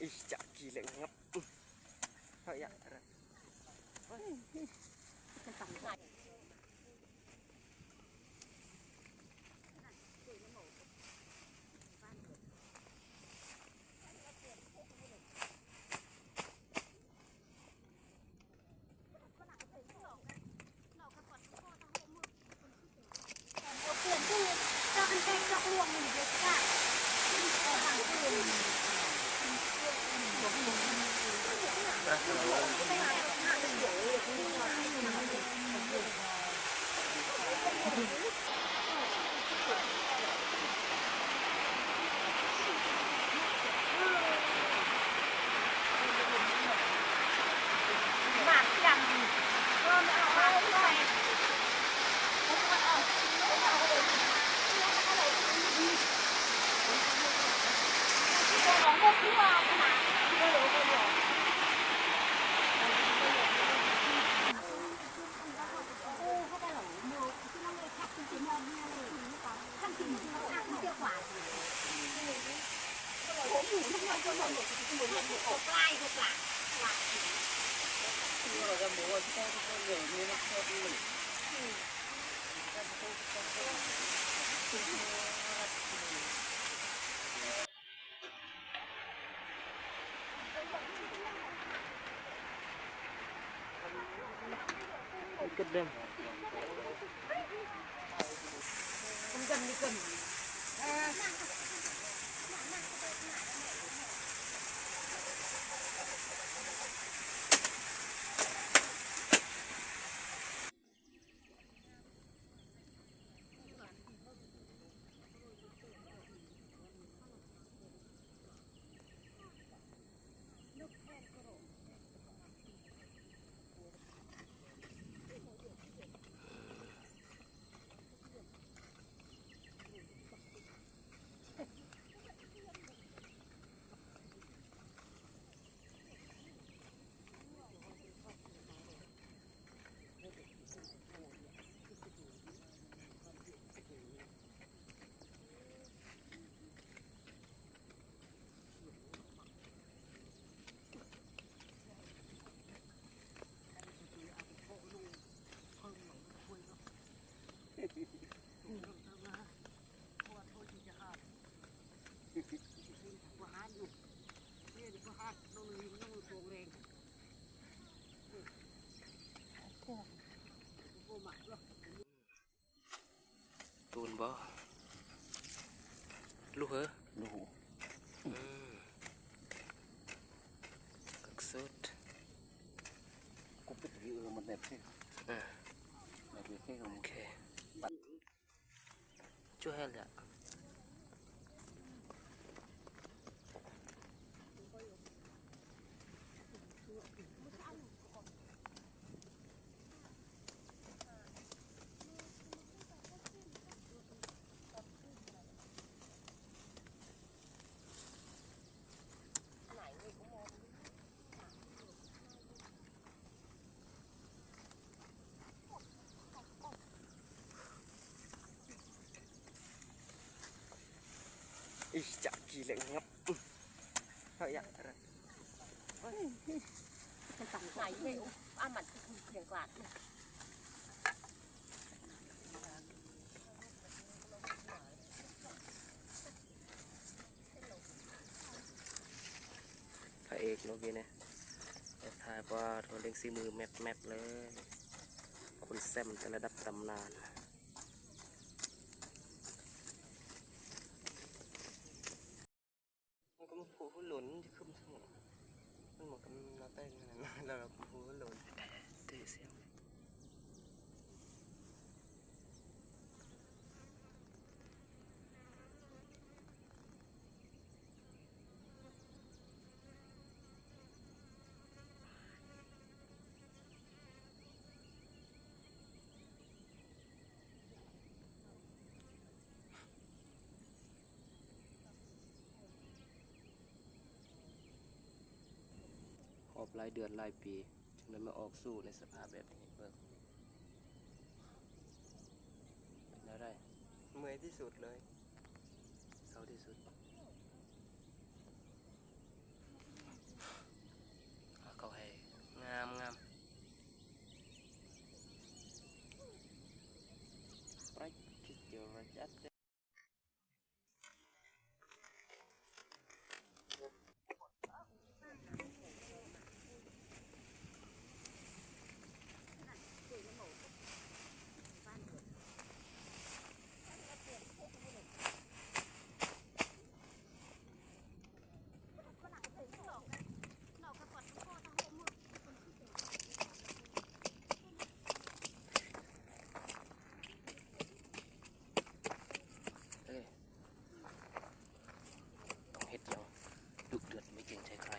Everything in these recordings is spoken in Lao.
Ih, cak gilek ngap. Hak ya. Turun ba. Luhur. Luhur. Hmm. Kaksut. Kupit gitu, menep sih. Ah. Menep sih, oke. Empat. Cuhel ya. Ih, cak gilek ngap. Hak ya. ພະເອກເນາະເກນີ້ ແບບຖ່າຍ ປາດໂທ້ ເລັ່ງສີມືແມັບໆເລີຍ ຄຸນແຊມແຕ່ລະດັບຕຳນານ. ມັນກໍບໍ່ຮູ້ ຮູ້ຫຼົນ ມັນຄື ມັນບໍ່ກຳນາແຕງ ແລ້ວກໍຮູ້ຫຼົນ. ອບຫຼາຍເດືອນຫຼາຍປີ ຈຶ່ງໄດ້ມາອອກສູ່ໃນສະພາບແບບນີ້ ເບິ່ງ ເປັນແນວໃດ? ເມື່ອຍທີ່ສຸດເລີຍ ເຊົາທີ່ສຸດ. ເອົາເຂົ້າໃຫ້ງາມໆ. ເອີ ຕ້ອງເຮັດຢ່າງດຸເດືອດ ໄມ່ເກງໃຈໃຄ.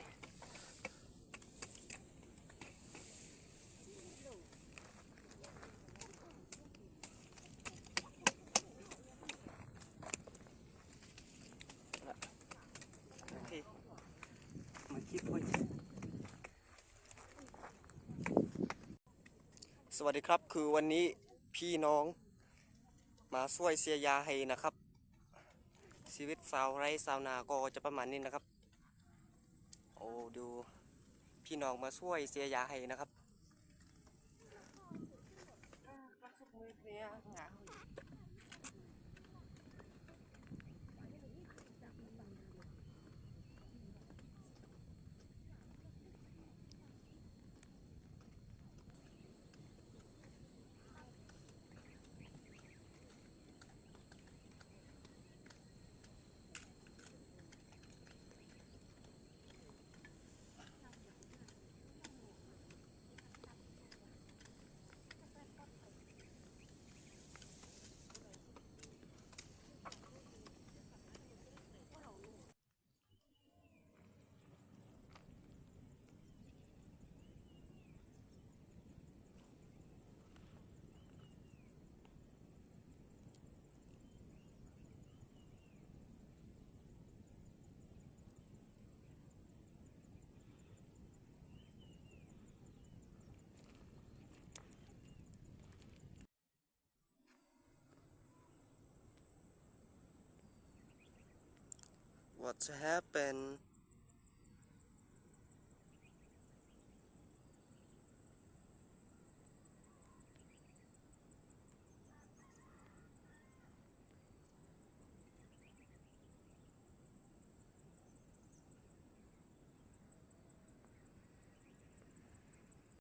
ສະຫວັດດີຄັບ ຄືວັນນີ້ພີ່ນ້ອງມາຊ່ວຍເສຍຢາໃຫ້ນະຄັບ. ຊີວິດຊາວໄຮ່ຊາວນາກໍຈະປະມານນີ້ນະຄັບ. ໂອ້ ດູພີ່ນ້ອງມາຊ່ວຍເສຍຢາໃຫ້ນະຄັບ. What happened?